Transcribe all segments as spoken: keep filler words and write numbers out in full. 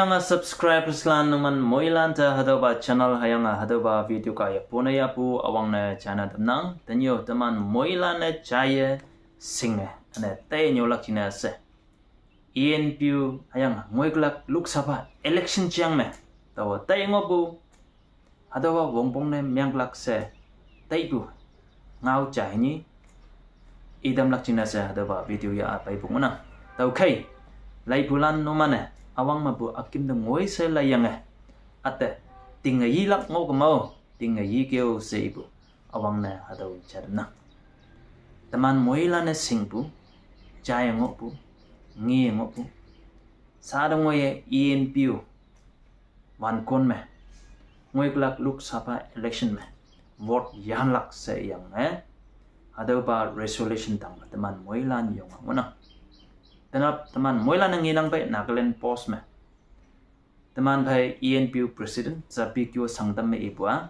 Nga subscribers lan numan moilan te hatüopa channel hüyange hatüopa video kaiye pone yahpu üwangne china tamnang. Tenyih teman moilan-e jaiye shinge üne tei nyolak jingne she, E N P O hüyange ngoikülak Lok Sabha election jang me taowe tei ngohpu hatüowa wongpongne menglak she taipu ngao ja hini itamlak jingne she hatüopa video ya peipu ngohnang. Tüokhei, leipulan numan-e üwang mepu üküm te ngoi she laiyange, üte tinge yilak ngoh kema-o, tinge yikeo she ipu üwangne hatüo jatamnang. Teman moilan-e shingpu, jaiye ngohpu, ngeye ngohpu, sha te ngoiye E N P O wankon me ngoikülak Lok Sabha election me vote yanlak she yange hatüopa resolution tangme teman moilan yonge ngohnang. Tenap teman moilan-e ngenang pei Nagaland Post me teman phei E N P O President Zapi Kyo Sangtam me ipu-a,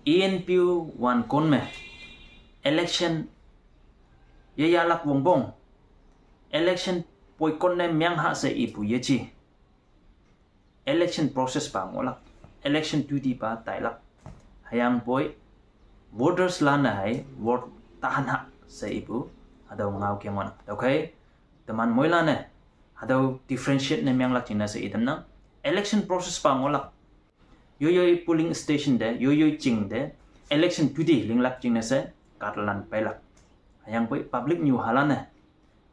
E N P O wankon me election yeyahlak wongpong, election boycott ne mengha she ipu yeje. Election process pa ngohlak, election duty pa tailak, hüyangpoi voters lan-e hei vote tahanha she ipu hatüo ngao ke ngohnang. Tüokhei, teman moilan-e hatüo differentiate ne menglak jingne she itamnang. Election process pa ngohlak, yoiyoi polling station te, yoiyoi ching te election duty linglak jingne she kahtalan peilak. Hüyangpoi public nyu halan-e,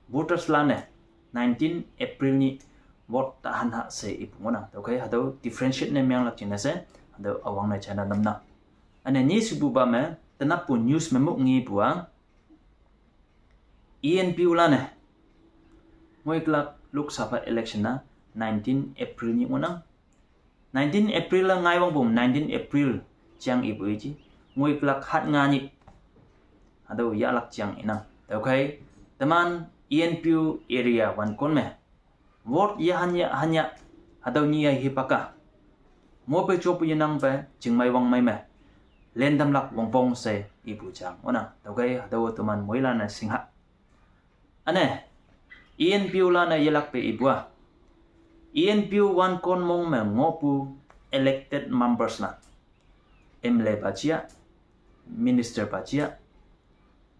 voters lan-e nineteen April nyih vote tahanha she ipu ngohnang. Tüokhei hatüo differentiate ne menglak jingne she hatüo üwangne china tamnang. Üne nyi shepupa me tenappu news me mok ngepu-a, E N P O lan-e ngoikülak Lok Sabha election-a nineteen April nyih ngohnang. Nineteen April-a ngai wangpong nineteen April jang ipu yeje, ngoikülak hat nga nyih hatüo yahlak jang inang. Tüokhei, teman E N P O area wankon me vote yehan ya han ya, hatüo nyih-a hipak-a mope jopu yenangpe chingmei wangmei me lentamlak wongpong she ipu jang ngohnang. Tüokhei hatüo teman moilan-e shingha. Üne, E N P O lan-e yelakpe ipu-a, E N P O wankon mong me ngohpu elected members lan, M L A pa ja, minister pa ja,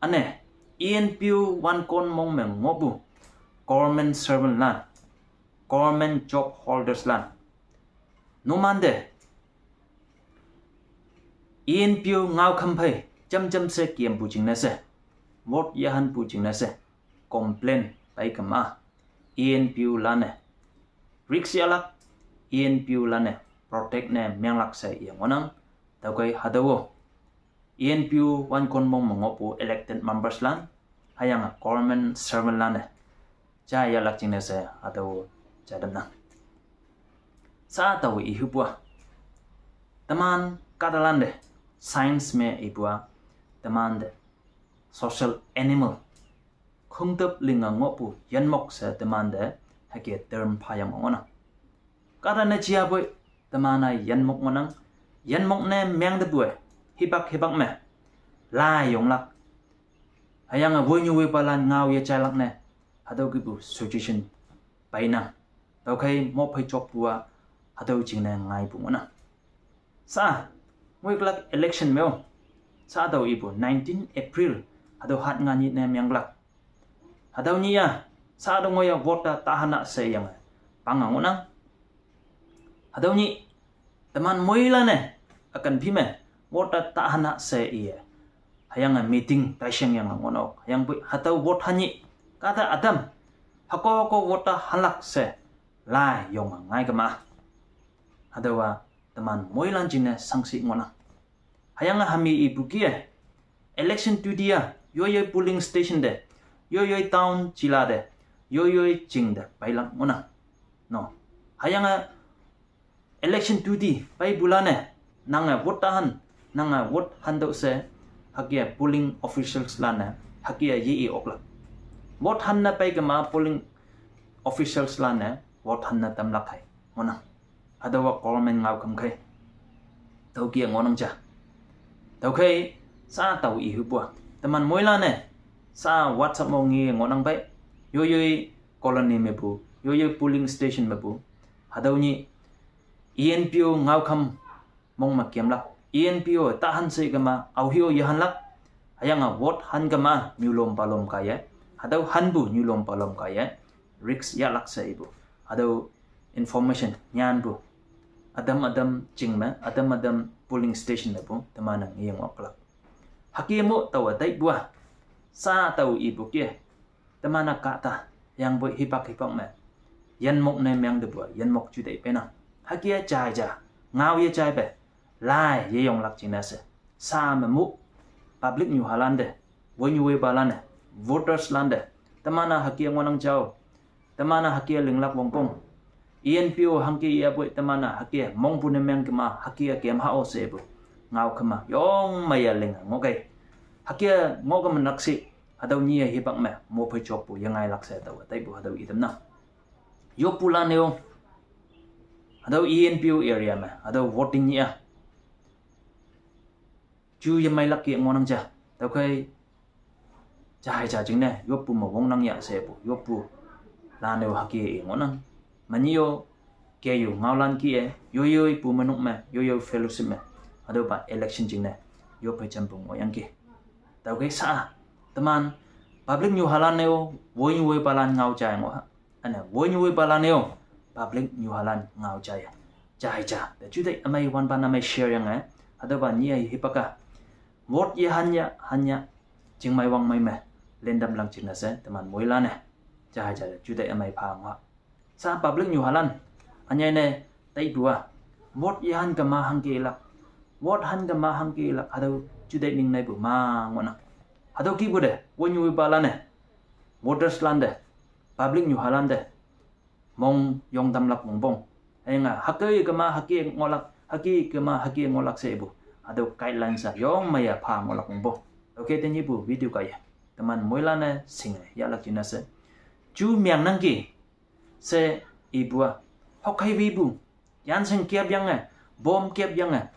üne E N P O wankon mong me ngohpu government servant lan, government job holders lan, numante E N P O ngaokham phei jamjam she kempu jingne she, vote yehanpu jingne she complain pei kema, E N P O lan-e risk yahlak, E N P O lan-e protect ne menglak she iye ngohnang. Tüokhei hatüo-o E N P O wankon mong me ngohpu elected members lan hüyange government servant lan-e jaiye yahlak jingne she hatüo jai tamnang. Sha taowe ihupu-a, teman kahtalante science me ipu-a, temante social animal, khongtüp linge ngohpu yinmok she temante hüke term phayang ngohnang. Kahtane jiapoi, teman-a yinmok ngohnang, yinmok ne mengtepu-e hipak hipak me lai yonglak, hüyange woinyu woipalan ngao yejailak ne, hatüo kihpu situation peinang. Tüokhei mopphei jokpu-a hatüo jingne ngaipu ngohnang. Sha, ngoikülak election me-o, sha tao ipu nineteen April, hatüo hat nga nyih ne menglak, hatüo nyih-a sha tao ngoiye vote-a tahanha sheyange panga ngohnang. Hatüo nyih teman moilan-e ükan phi me vote-a tahanha she iye, hüyange meeting taishengyange ngohnok, hüyangpoi hatüo vote ha nyih kahta ütam hüko hüko vote-a halak she lai yonge ngai kema, hatüowa teman moilan jingne shangshih ngohnang. Hüyange hami ipu kih-e, election duty-a yoiyoi polling station te, yoiyoi town jila te, yoiyoi ching te peilak ngohnang. No, hüyange election duty peipulan-e nange vote tahan, nange vote hantüoh she hüke polling officials lan-e hüke ye-i oklak, vote hanne pei kema polling officials lan-e vote hanne tamlak hei ngohnang. Hatüowa government ngaokham khei tüo kih-e ngohnang ja. Tüokhei, sha tao ihupu-a, teman moilan-e sha WhatsApp mo nge ngohnang pei, yoiyoi colony mepu, yoiyoi polling station mepu Hatüo nyi, E N P O ngaokham mong me kemlak. E N P O tahan she kema, aohe-o yehanlak. Hüyange vote han kema, nyulom palom kaiye. Hatüo hanpu nyulom palom kaiye. Risk yahlak she ipu. Hatüo information nyanpu. Ütam ütam ching me, ütam ütam polling station mepu, teman-e ngeyeng oklak. Hüke mo taowe taipu-a. Sa tao ipu ke. Teman-a kahta, yangpoi hipak hipak me. Yinmok ne meng tepu, yinmok juteih peinang. Hüke jai ja, ngao ye jaipe. Lai yeyonglak jingne she. Sa me mu, public nyuhalan te, woinyu woipalan-e, voters lan te, teman-a hüke ngohnang jao, teman-a hüke linglak wongpong. E N P O hangke yapoi teman-a hüke mongpu ne meng kema hüke kem hao shepu. Ngao kema, yong meiye ling ngoh kei. Hüke ngoh kema nakshih, hatüo nyi-e hipak me, mophei jokpu, yengailak she tao, taipu hatüo itamnang. Yoppulan-e-o, hatüo E N P O area me, hatüo voting nyih-a. Ju yemeilak ke ngohnang ja. Tüokhei, jahei ja jingne, yoppu me wongnang ya shepu, yoppulan-e-o hüke i ngohnang. Menyih-o, ke yu ngaolan kih-e, yoiyoi pu menok me, yoiyoi fellowship me. Hatüopa election jingne, yophei jampu ngohyangki. Tüokhei sa, teman, public nyuhalan-e-o, woinyu woipalan ngao jai ngoh ha. Üne, woinyu woipalan-e-o, public nyuhalan ngao jai. Jai ja, te juteih ümei wanpan ümei share yange, hatüopa nyi-e hipak-a. Vote yehan ya, han ya, chingmei wangmei me, lendamlak jingne she, teman moilan-e. Jai ja te juteih ümei pha ngoh. Sa public nyuhalan, ünyei ne, taipu-a. Vote yehan kema hangke lak. Vote han kema hangke lak, hatüo juteih ning neipu ma ngohnang. Hatüo kihpu te, woinyu woipalan-e, voters lan te, public nyuhalan te, mong yongtamlak wongpong. Hüyange hüke kema hüke ngohlak, hüke kema hüke ngohlak shepu. Hatüo guidelines-a yong meiye pha ngohlak wongpong. Okay, tenyihpu video kaiye, teman moilan-e shinge yahlak jingne she. Ju mengnangki she ipu-a, hokhei wipu, yanshing kepyange, bomb kepyange,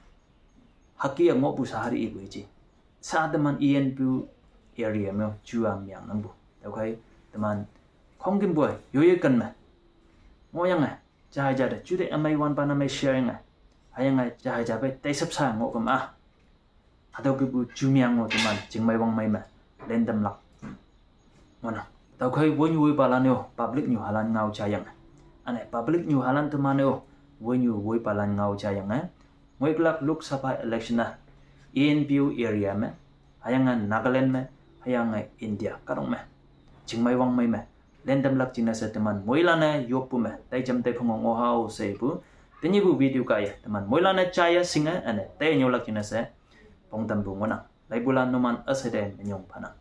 hüke-a ngohpu sahari ipu iji. Sa teman E N P O area me-o ju-a mengnangpu. Tüokhei, teman khongkümpu-a, yoiye ken me ngohyange, jahei ja te juteih ümei wanpan ümei share yange. Hüyange jahei ja pei teisap sa ngoh kema. Hatüo kihpu ju meng-o teman, chingmei wangmei me, lendamlak ngohnang. Tüokhei woinyu woipalan-e-o, public nyuhalan ngao jayange. Üne public nyuhalan teman-e-o, woinyu woipalan ngao jayange. Ngoiklak Lok Sabha election-a, E N P O area me, hüyange Nagaland me, hüyange India kahtok me, chingmei wangmei me, lendamlak jingne she teman moilan-e yoppu me, taijam taiphong ngoh hao shepu. Tenyihpu video kaiye, teman moilan-e jaiye shinge, üne tei nyolak jingne she, pongtampu ngohnang. Laipulan numan üshei te minyong phanang.